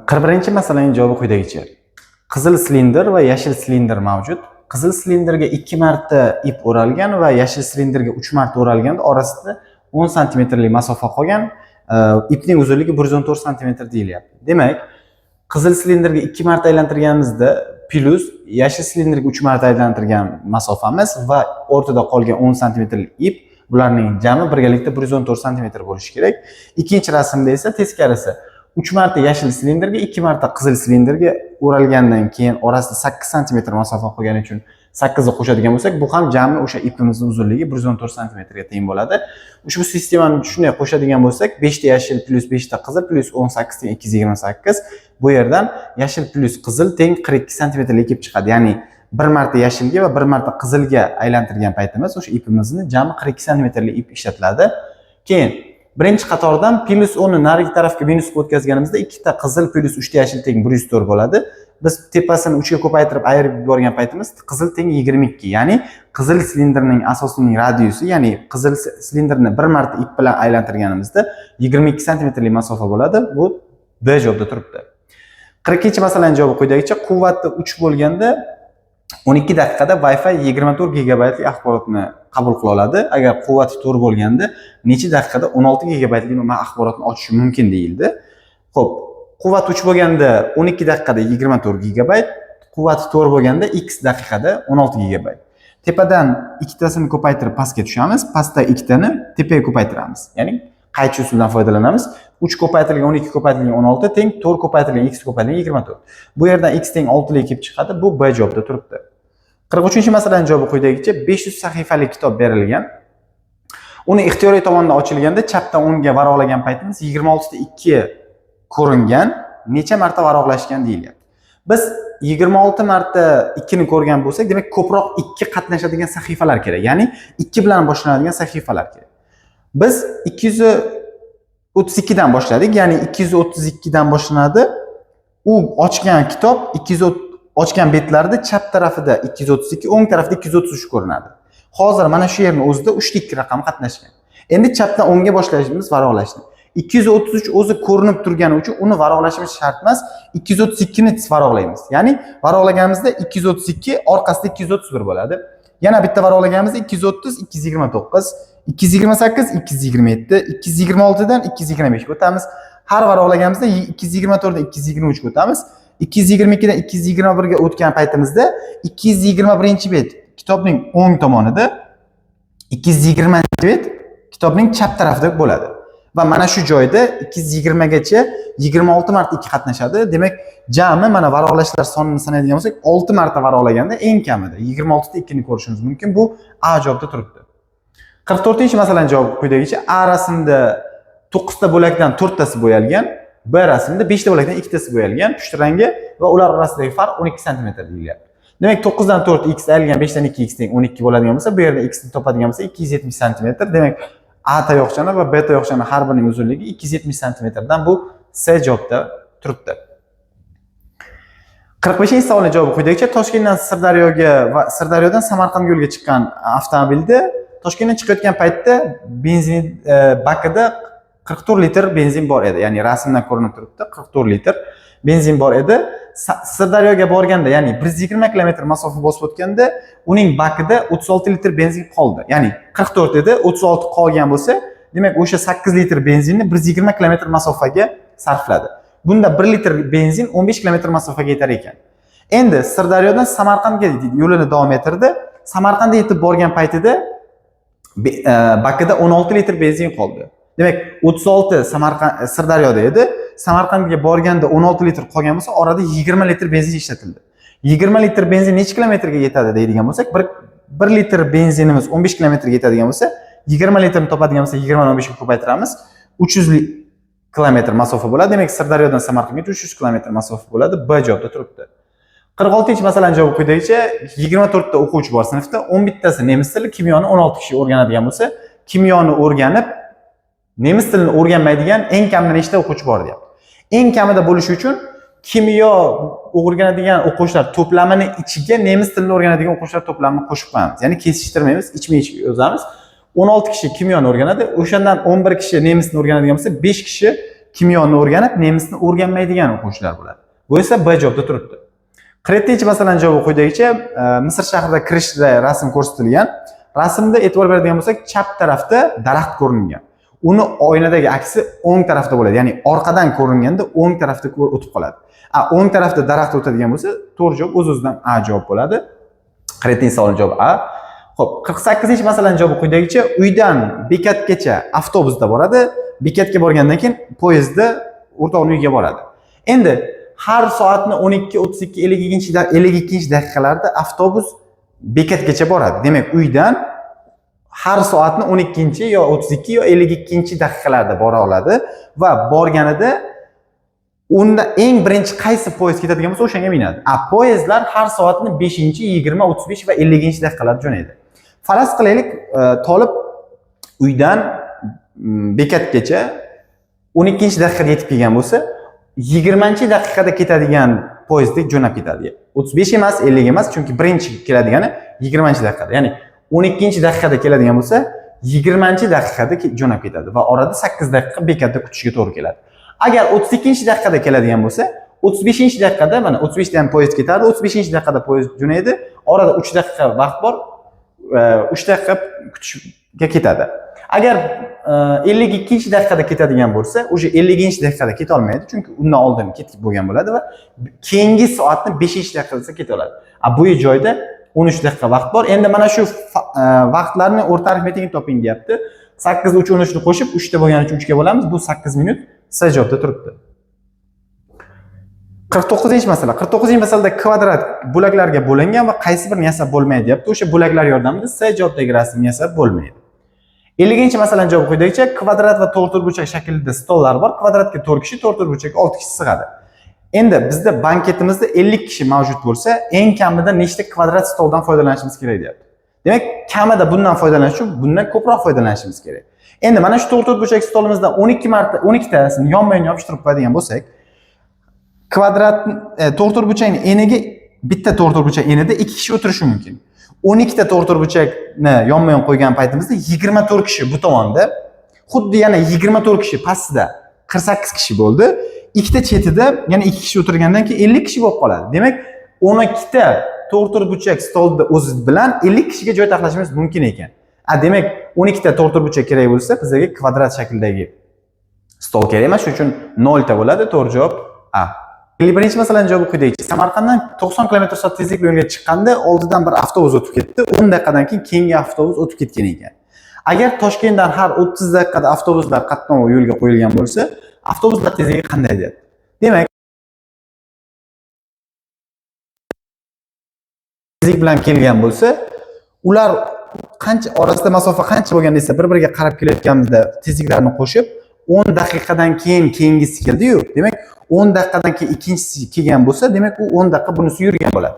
41-masalaning javobi quyidagicha. Qizil silindr va yashil silindr mavjud. Qizil silindrga 2 marta ip o'ralgan va yashil silindrga 3 marta o'ralganda orasida 10 santimetrlik masofa qolgan. Ipning uzunligi 114 santimetr deyilyapti. Demak, qizil silindrga 2 marta aylantirganimizda plyus yashil silindrga 3 marta aylantirgan masofamiz va o'rtada qolgan 10 santimetrlik ip, bularning jami birgalikda 114 santimetr bo'lishi kerak. Ikkinchi rasmda esa teskarisi. 3 marta yashil silindrga, 2 marta qizil silindrga o'ralgandan keyin orasida 8 santimetr masofa qolgani uchun 8 ni qo'shadigan bo'lsak, bu ham jami o'sha ipimizning uzunligi 114 santimetrga teng bo'ladi. Ushbu sistemani shunday qo'shadigan bo'lsak, 5 ta yashil plyus 5 ta qizil plyus 18 teng 228. Bu yerdan yashil plyus qizil teng 42 santimetrlik kelib chiqadi. Ya'ni bir marta yashilga va bir marta qizilga aylantirgan paytimiz o'sha ipimizni jami 42 santimetrlik ip ishlatiladi. Keyin birinchi qatordan plyus 10 ni narigi tarafga minus qilib o'tkazganimizda ikkita qizil plyus 3 ta yashil teng 104 bo'ladi. Biz tepasini 3 ga ko'paytirib ayirib yuborgan paytimiz qizil teng 22, ya'ni qizil silindrning asosining radiusi, ya'ni qizil silindrni bir marta ip bilan aylantirganimizda 22 santimetrlik masofa bo'ladi. Bu D javobda turibdi. 42-masalaning javobi quyidagicha. Quvvati 3 bo'lganda 12 daqiqada Wi-Fi 24 gigabaytlik axborotni qabul qila oladi. Agar quvvati 4 bo'lganda necha daqiqada 16 gigabaytlik axborotni ochishi mumkin deyildi. Xo'p, quvvat 3 bo'lganda 12 daqiqada 24 gigabayt, quvvati 4 bo'lganda x daqiqada 16 gigabayt. Tepadan ikkitasini ko'paytirib pastga tushamiz, pastda ikkitani tepaga ko'paytiramiz. Ya'ni qaychi usuldan foydalanamiz. 3 ko'paytirilgan 12 ko'paytirilgan 16 teng 4 ko'paytirilgan x ko'paytirilgan 24. Bu yerdan x teng 6 lik kelib chiqadi. Bu B javobda turibdi. 43-masalaning javobi quyidagicha. 500 sahifali kitob berilgan. Uni ixtiyoriy tomondan ochilganda chapdan o'ngga varaqlagan paytimiz 26 ta 2 ko'ringan, necha marta varaqlashgan deyilyapti. Biz 26 marta 2 ni ko'rgan bo'lsak, demak, ko'proq 2 qatnashadigan sahifalar kerak. Ya'ni 2 bilan boshlanadigan sahifalar kerak. Biz 232 dan boshladik, ya'ni 232 dan boshlanadi. U ochgan kitob 230 ochgan betlarida chap tarafida 232, o'ng tarafida 233 ko'rinadi. Hozir mana shu yerni o'zida 3 ta 2 raqam qatnashgan. Endi chapdan o'ngga boshlaymiz varaqlashni. 233 o'zi ko'rinib turgani uchun uni varaqlashimiz shart emas. 232 ni varaqlaymiz. Ya'ni varaqlaganimizda 232 orqasida 231 bo'ladi. Yana bitta varaqlaganimizda 230, 229, 228, 227, 226 dan 225 ga o'tamiz. Har varaqlaganimizda 224 dan 223 ga o'tamiz. 222 dan 221 ga o'tgan paytimizda 221 bet kitobning o'ng tomonida, 220 bet kitobning chap tarafida bo'ladi. Va mana shu joyda 220 gacha 26 marta 2 qatnashadi. Demak, jami mana varaqlashlar sonini sanaydigan bo'lsak, 6 marta varaqlaganda eng kamida 26 ta 2 ni ko'rishimiz mumkin. Bu A javobda turibdi. 44-masalaning javobi quyidagicha. A rasmda 9 ta bo'lakdan 4 tasi bo'yalgan, B rasmda 5 ta bo'lakdan 2 tasi bo'yalgan pushti rangi va ular orasidagi farq 12 sm deyilyapti. Demak, 9 dan 4 x ayrilgan 5 dan 2 x teng 12 bo'ladigan bo'lsa, bu yerda x ni topadigan bo'lsa 270 sm. Demak, A tayoqchani va B tayoqchani har birining uzunligi 270 santimetrdan, bu C javobda turibdi. 45-savolning javobi quyidagicha. Toshkentdan Sirdaryoga va Sirdaryodan Samarqandga yo'lga chiqqan avtomobilda Toshkentdan chiqayotgan paytda benzin bakida 44 litr benzin bor edi. Ya'ni rasmdan ko'rinib turibdi, 44 litr benzin bor edi. Sirdaryoga borganda, ya'ni 120 kilometr masofa bosib o'tganda uning bakida 36 litr benzin qoldi. Ya'ni 44 edi, 36 qolgan bo'lsa, demak, o'sha 8 litr benzinni 120 kilometr masofaga sarfladi. Bunda 1 litr benzin 15 kilometr masofaga yetar ekan. Endi Sirdaryodan Samarqandga yo'lini davom ettirdi. Samarqandga yetib borgan paytida bakida 16 litr benzin qoldi. Demak, 36 Samarqand Sirdaryoda edi. Samarqandga borganda 16 litr qolgan bo'lsa, orada 20 litr benzin ishlatildi. 20 litr benzin necha kilometrga yetadi deydigan bo'lsak, 1 litr benzinimiz 15 kilometrga yetadigan bo'lsa, 20 litrni topadigan bo'lsak, 20 ni 15 ga ko'paytiramiz. 300 kilometr masofa bo'ladi. Demak, Sirdaryodan Samarqandga 300 kilometr masofa bo'ladi. B javobda turibdi. 46-masalaning javobi quyidagicha. 24 ta o'quvchi bor sinfda, 11 tasi nemis tili, kimyoni 16 kishi o'rganadigan bo'lsa, kimyoni o'rganib, nemis tilini o'rganmaydigan eng kamida nechta o'quvchi bor deyapti. Eng kamida bo'lishi uchun kimyo o'rganadigan o'quvchilar to'plamini ichiga nemis tilini o'rganadigan o'quvchilar to'plamini qo'shib qo'yamiz. Ya'ni kesishtirmaymiz, ichma-ich yozamiz. 16 kishi kimyoni o'rganadi, o'shandan 11 kishi nemisni o'rganadigan bo'lsa, 5 kishi Kimyoni o'rganib, nemisni o'rganmaydigan o'quvchilar bo'ladi. Bu esa B javobda turibdi. 47-masalani javobi quyidagicha. Misr shahrida kirishda rasm ko'rsatilgan. Rasmda e'tibor beradigan bo'lsak, chap tarafda daraxt ko'ringan. Uni oynadagi aksi o'ng tarafda bo'ladi. Ya'ni orqadan ko'ringanda o'ng tarafda o'tib qoladi. O'ng tarafda daraxt o'tadigan bo'lsa, to'g'ri javob o'z-o'zidan A javob bo'ladi. 47-savolning javobi A. Xo'p, 48-masalani javobi quyidagicha. Uydan bekatgacha avtobusda boradi. Bekatga borgandan keyin poyezdda o'rtog'ini uyiga boradi. Endi har soatni 12:32 52 daqiqalarda avtobus bekatgacha boradi. Demak, uydan har soatni 12 yo 32 yo 52 daqiqalarda bora oladi va borganida unda eng birinchi qaysi poyezd ketadigan bo'lsa, o'shanga minadi. Poyezdlar har soatni 5, 20, 35 va 50 daqiqalarda jo'naydi. Faraz qilaylik, Tolib uydan bekatgacha 12 daqiqada yetib kelgan bo'lsa, 20 daqiqada ketadigan poyezdga jo'nab ketadi. 35 emas, 50 emas, chunki birinchi keladigani 20 daqiqada. Ya'ni 12 daqiqada keladigan bo'lsa, 20 daqiqada jo'nab ketadi va orada 8 daqiqa bekatda kutishiga to'g'ri keladi. Agar 32 daqiqada keladigan bo'lsa, 35 daqiqada, mana 35 da ham poyezd ketadi, 35 daqiqada poyezd jo'naydi. Orada 3 daqiqa vaqt bor, 3 daqiqa kutishga ketadi. Agar 52 daqiqada ketadigan bo'lsa, o'sha 50 daqiqada keta olmaydi, chunki undan oldin ketib bo'lgan bo'ladi va keyingi soatni 5 daqiqada keta oladi. Bu joyda 13 daqiqa vaqt bor. Endi mana shu vaqtlarni o'rta arifmetikini toping deyapti. 8 3 13 ni qo'shib 3 ta bo'lgani uchun 3 ga bo'lamiz. Bu 8 minut C javobda turibdi. 49-masala. 49-masalada kvadrat bo'laklarga bo'lingan va qaysi birini yasab bo'lmaydi deyapti. O'sha bo'laklar yordamida C javobdagi rasmni yasab bo'lmaydi. 50-masalani javobi quyidagicha. Kvadrat va to'rtburchak shaklida stollar bor. Kvadratga 4 kishi, to'rtburchakka 6 kishi sig'adi. Endi bizda banketimizda 50 kishi mavjud bo'lsa, eng kamida nechta kvadrat stoldan foydalanishimiz kerak deyapti. Demak, kamida bundan foydalanish uchun bundan ko'proq foydalanishimiz kerak. Endi mana shu to'rtburchak stolimizdan 12 marta 12 tasini yonma-yon yopishtirib qo'yadigan bo'lsak, kvadrat to'rtburchakning eniga bitta to'rtburchak enida 2 kishi o'tirishi mumkin. 12 ta to'rtburchakni yonma-yon qo'ygan paytimizda 24 kishi bu tomonda, xuddi yana 24 kishi pastida 48 kishi bo'ldi. Ikkita chetida yana 2 kishi o'tirgandan keyin 50 kishi bo'lib qoladi. Demak, 12 ta to'rtburchak stolda o'zi bilan 50 kishiga joy taxlashimiz mumkin ekan. Demak, 12 ta to'rtburchak kerak bo'lsa, bizga kvadrat shaklidagi stol kerak emas, shuning uchun 0 ta bo'ladi. To'g'ri javob A. 51-masalani javobi quyidagicha. Samarqanddan 90 km/soat tezlik bilan yo'lga chiqqanda oldidan bir avtobus o'tib ketdi. 10 daqiqadan keyin keyingi avtobus o'tib ketgan ekan. Agar Toshkentdan har 30 daqiqada avtobuslar qatnovi yo'lga qo'yilgan bo'lsa, avtobuslar tezligi qanday deyapti. Demak, tezlik bilan kelgan bo'lsa, ular qancha orasida masofa qancha bo'lgan desa, bir-biriga qarab kelayotganimizda tezliklarni qo'shib 10 daqiqadan keyin keyingisi keldi-yu. Demak, 10 daqiqadan keyin ikkinchisi kelgan bo'lsa, demak u 10 daqiqa bunisi yurgan bo'ladi.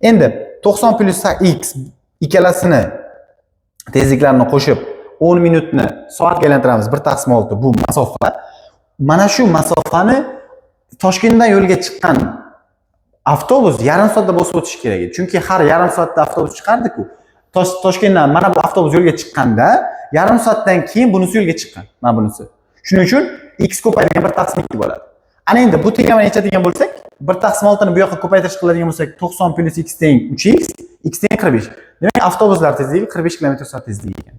Endi 90 plus x ikkalasini tezliklarini qo'shib 10 minutni soatga aylantiramiz. 1/6 bu masofa. Mana shu masofani Toshkentdan yo'lga chiqqan avtobus yarim soatda bosib o'tishi kerak edi. Chunki har yarim soatda avtobus chiqardi-ku. Toshkentdan mana bu avtobus yo'lga chiqqanda yarim soatdan keyin bunisi yo'lga chiqqan. Mana bunisi. Shuning uchun x ko'paytirgan 1/2 bo'ladi. Ana endi bu tegamani yechadigan bo'lsak, 1/6 ni bu yoqqa ko'paytirish qiladigan bo'lsak, 90 plus x teng 3x, x teng 45. Demak, avtobuslar tezligi 45 km/soat tezligi ekan.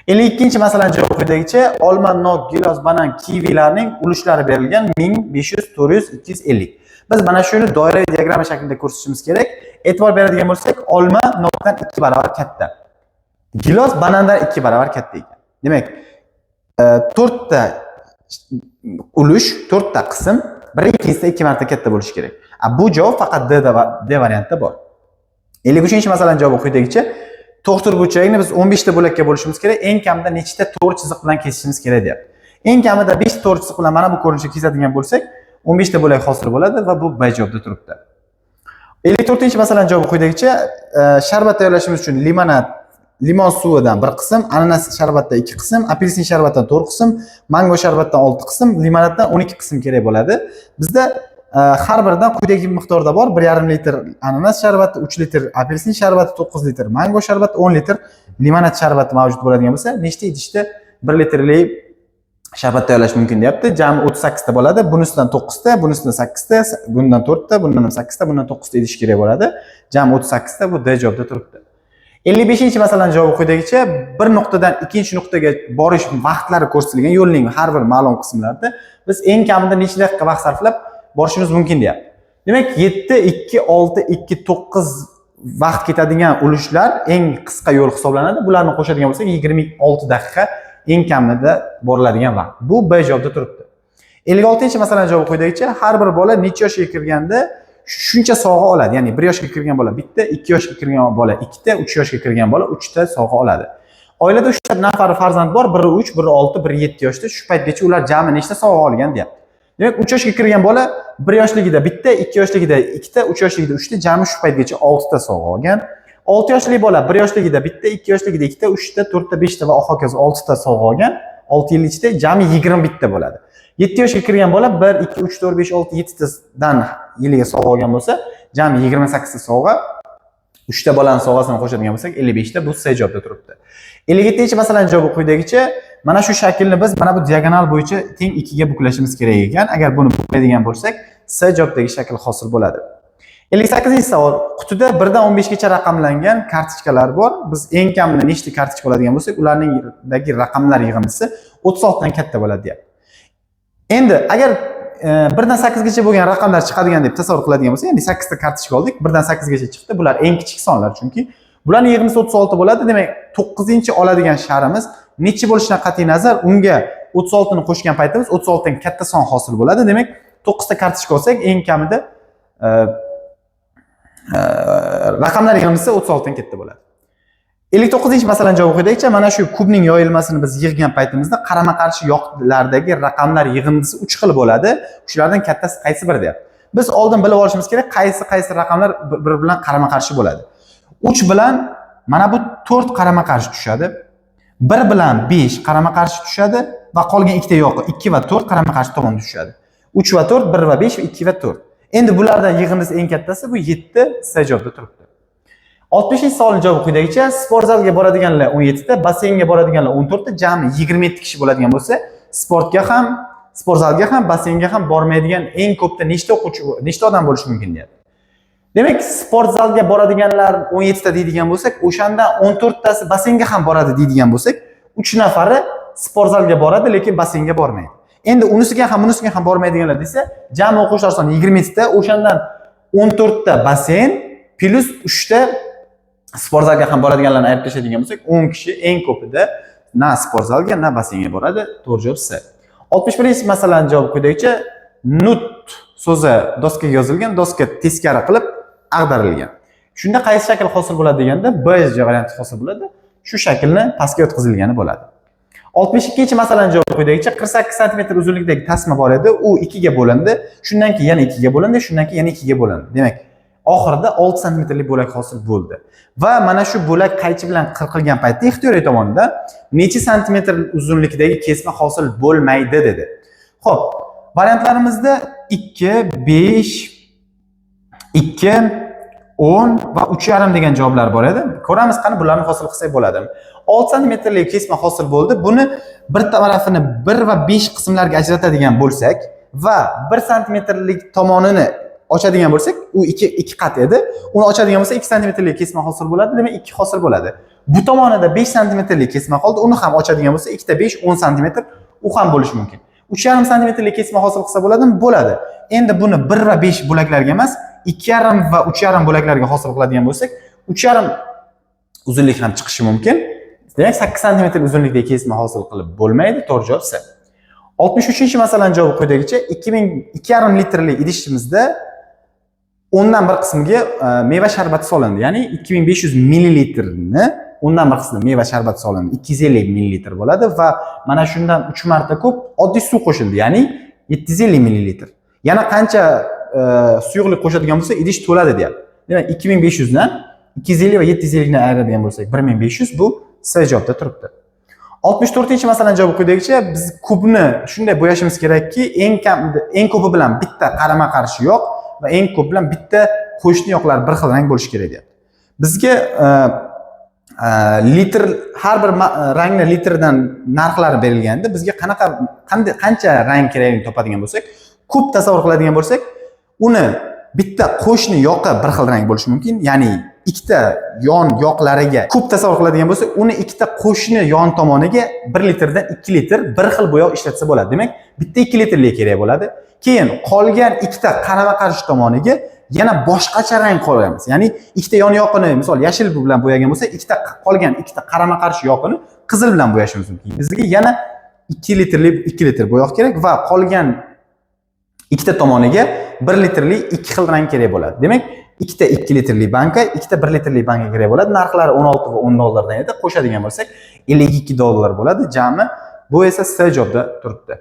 52-masalani javobi quyidagicha. Olma, nok, gilos, banan, kivilarning ulushlari berilgan 1500, 400, 250. Biz mana shuni doiraviy diagramma shaklida ko'rsatishimiz kerak. E'tibor beradigan bo'lsak, olma nokdan 2 barobar katta. Gilos banandan 2 barobar katta ekan. Demak, 4 ta ulush, 4 ta qism biri ikkinchisidan 2 marta katta bo'lishi kerak. Bu javob faqat D variantda bor. 53-masalani javobi quyidagicha. To'rtburchakni biz 15 ta bo'lakka bo'lishimiz kerak. Eng kamida nechta to'g'ri chiziq bilan kesishimiz kerak deyapti. Eng kamida 5 ta to'g'ri chiziq bilan mana bu ko'rinishni kesadigan bo'lsak, 15 ta bo'lak hosil bo'ladi va bu B javobda turibdi. 54-masalani javobi quyidagicha. Sharbat tayyorlashimiz uchun limonad, limon suvidan 1 qism, ananas sharbatdan 2 qism, apelsin sharbatdan 4 qism, mango sharbatdan 6 qism, limonaddan 12 qism kerak bo'ladi. Bizda har biridan quyidagi miqdorda bor: 1,5 litr ananas sharbati, 3 litr apelsin sharbati, 9 litr mango sharbati, 10 litr limonad sharbati mavjud bo'ladigan bo'lsa, nechta idishda 1 litrli Sharbat tayyorlash mumkin deyapti. Jami 38 ta bo'ladi. Bunisidan 9 ta, bunisidan 8 ta, bundan 4 ta, bundan ham 8 ta, bundan 9 ta idish kerak bo'ladi. Jami 38 ta, bu D javobda turibdi. 55-masalani javobi quyidagicha: bir nuqtadan ikkinchi nuqtaga borish vaqtlari ko'rsatilgan yo'lning har bir ma'lum qismlarida biz eng kamida necha daqiqa vaqt sarflab borishimiz mumkin deyapti. Demak, 7, 2, 6, 2, 9 vaqt ketadigan ulushlar eng qisqa yo'l hisoblanadi. Bularni qo'shadigan bo'lsak, 26 daqiqa eng kamida boriladigan vaqt. Bu B javobda turibdi. 56-masalani javobi quyidagicha: har bir bola necha yoshga kirganda shuncha sovg'a oladi? Ya'ni 1 yoshga kirgan bola bitta, 2 yoshga kirgan bola ikkita, 3 yoshga kirgan bola 3 ta sovg'a oladi. Oilada 3 nafar farzand bor, biri 3, biri 6, biri 7 yoshda. Shu paytgacha ular jami nechta sovg'a olgan deyapti. Demak, 3 yoshga kirgan bola 1 yoshligida bitta, 2 yoshligida ikkita, 3 yoshligida 3 ta, jami shu paytgacha 6 ta sovg'a olgan. 6 yoshli bola 1 yoshligida bitta, 2 yoshligida ikkita, 3 ta, 4 ta, 5 ta va hokazo 6 ta sovg'a olgan. 6 yil ichida jami 21 ta bo'ladi. 7 yoshga kirgan bola 1, 2, 3, 4, 5, 6, 7 tadan yiliga sovg'a olgan bo'lsa, jami 28 ta sovg'a. 3 ta bolani sovg'asini qo'shadigan bo'lsak, 55 ta, bu C javobda turibdi. 57-masalani javobi quyidagicha: mana shu shaklni biz mana bu diagonal bo'yicha teng ikkiga buklashimiz kerak ekan. Agar buni buklaydigan bo'lsak, C javobdagi shakl hosil bo'ladi. 58-savol. Qutida 1 dan 15 gacha raqamlangan kartochkalar bor. Biz eng kamida nechta kartochka oladigan bo'lsak, ularningdagi raqamlar yig'indisi 36 dan katta bo'ladi deyapti. Endi agar 1 dan 8 gacha bo'lgan raqamlar chiqadigan deb tasavvur qiladigan bo'lsak, ya'ni 8 ta kartochka oldik, 1 dan 8 gacha chiqdi. Bular eng kichik sonlar chunki. Bularning yig'indisi 36 bo'ladi. Demak, 9 oladigan sharimiz necha bo'lishidan qat'iy nazar, unga 36 ni qo'shgan paytimiz 36 dan katta son hosil bo'ladi. Demak, 9 ta kartochka olsak, eng kamida raqamlar yig'indisi 36 dan katta bo'ladi. 59-masalani javobi quyidagicha: mana shu kubning yoyilmasini biz yig'gan paytimizda qarama-qarshi yoqlardagi raqamlar yig'indisi 3 xil bo'ladi. Shulardan kattasi qaysi biri deyapti. Biz oldin bilib olishimiz kerak, qaysi qaysi raqamlar bir-biri bilan qarama-qarshi bo'ladi. 3 bilan mana bu 4 qarama-qarshi tushadi. 1 bilan 5 qarama-qarshi tushadi va qolgan ikkita yoqi 2 va 4 qarama-qarshi tomonda tushadi. 3 va 4, 1 va 5, 2 va 4. Endi bulardan yig'indisi eng kattasi bu 7, C javobda turibdi. 60-savolning javobi quyidagicha: sport zalga boradiganlar 17 ta, basseynga boradiganlar 14 ta, jami 27 kishi bo'ladigan bo'lsa, sportga ham, sport zalga ham, basseynga ham bormaydigan eng ko'pda nechta o'quvchi, nechta odam bo'lishi mumkin deyapti. Demak, sport zalga boradiganlar 17 ta deydigan bo'lsak, o'shandan 14 tasi basseynga ham boradi deydigan bo'lsak, 3 nafari sport zalga boradi, lekin basseynga bormaydi. Endi unisiga ham, bunisiga ham bormaydiganlar desa, jami o'quvchilar soni 27 ta, o'shandan 14 ta basseyn plyus 3 ta sport zalga ham boradiganlarni ayirib tashlaydigan bo'lsak, 10 kishi eng ko'pida na sport zalga, na basseynga boradi. To'g'ri javob C. 61-masalani javobi quyidagicha: nut so'zi doskaga yozilgan, doska teskari qilib ag'darilgan. Shunda qaysi shakl hosil bo'ladi deganda, B varianti hosil bo'ladi. Shu shaklni pastga yotqizilgani bo'ladi. 62-masalani javobi quyidagicha: 48 sm uzunlikdagi tasma bor edi, u ikkiga bo'lindi, shundan keyin yana ikkiga bo'lindi, shundan keyin yana ikkiga bo'lindi. Demak, oxirida 6 santimetrlik bo'lak hosil bo'ldi. Va mana shu bo'lak qaychi bilan qirqilgan paytda ixtiyoriy tomonidan necha santimetr uzunlikdagi kesma hosil bo'lmaydi dedi. Xo'p, variantlarimizda 2, 5, 2, 10 va 3,5 degan javoblar bor edi. Ko'ramiz, qani bularni hosil qilsak bo'ladimi? 6 santimetrlik kesma hosil bo'ldi. Buni bir tarafini 1 va 5 qismlarga ajratadigan bo'lsak va 1 santimetrlik tomonini ochadigan bo'lsak, u 2 2 qat edi. Uni ochadigan bo'lsak, 2 santimetrlik kesma hosil bo'ladi, demak 2 hosil bo'ladi. Bu tomonida 5 santimetrlik kesma qoldi. Uni ham ochadigan bo'lsa, 2 ta 5 10 santimetr, u ham bo'lishi mumkin. 3,5 santimetrlik kesma hosil qilsa bo'ladimi? Bo'ladi. Endi buni 1 va 5 bo'laklarga emas, 2,5 va 3,5 bo'laklarga hosil qiladigan bo'lsak, 3,5 uzunlik ham chiqishi mumkin. Demak, 8 santimetr uzunlikdagi kesma hosil qilib bo'lmaydi. To'g'ri javob C. 63-masalani javobi quyidagicha: 2000 2,5 litrli idishimizda 10dan bir qismiga meva sharbati solindi. Ya'ni 2500 millilitrni 10dan bir qismi meva sharbati solindi. 250 millilitr bo'ladi va mana shundan 3 marta ko'p oddiy suv qo'shildi, ya'ni 750 millilitr. Yana qancha suyuqlik qo'shadigan bo'lsa, idish to'ladi deyapti. Demak, 2500 dan 250 va 750 ni ayiradigan bo'lsak, 1500, bu C javobda turibdi. 64-masalani javobi quyidagicha: biz kubni shunday bo'yashimiz kerakki, eng kam eng ko'pi bilan bitta qarama-qarshi yoq va eng ko'p bilan bitta qo'shni yoqlar bir xil rang bo'lishi kerak deyapti. Bizga Litr har bir rangni litrdan narxlari berilganda, bizga qanaqa, qanday, qancha rang kerakligini topadigan bo'lsak, ko'p tasavvur qiladigan bo'lsak, uni bitta qo'shni yoqi bir xil rang bo'lishi mumkin, ya'ni ikkita yon yoqlariga kub tasavvur qiladigan bo'lsak, uni ikkita qo'shni yon tomoniga 1 litrdan 2 litr bir xil bo'yoq ishlatsa bo'ladi. Demak, bitta 2 litrlik kerak bo'ladi. Keyin qolgan ikkita qarama qarshi tomoniga yana boshqacha rang qo'yamiz, ya'ni ikkita yon yoqini, misol, yashil bilan bo'yagan bo'lsak, ikkita qolgan ikkita qarama qarshi yoqini qizil bilan bo'yashimiz mumkin. Bizga yana 2 litrlik 2 litr bo'yoq kerak va qolgan ikkita tomoniga 1 litrlik ikki xil rang kerak bo'ladi. Demak, ikkita 2 litrli banka, ikkita 1 litrli banka kerak bo'ladi. Narxlari 16 va 10 dollardan edi, qo'shadigan bo'lsak, 52 dollar bo'ladi jami. Bu esa C javobda turibdi.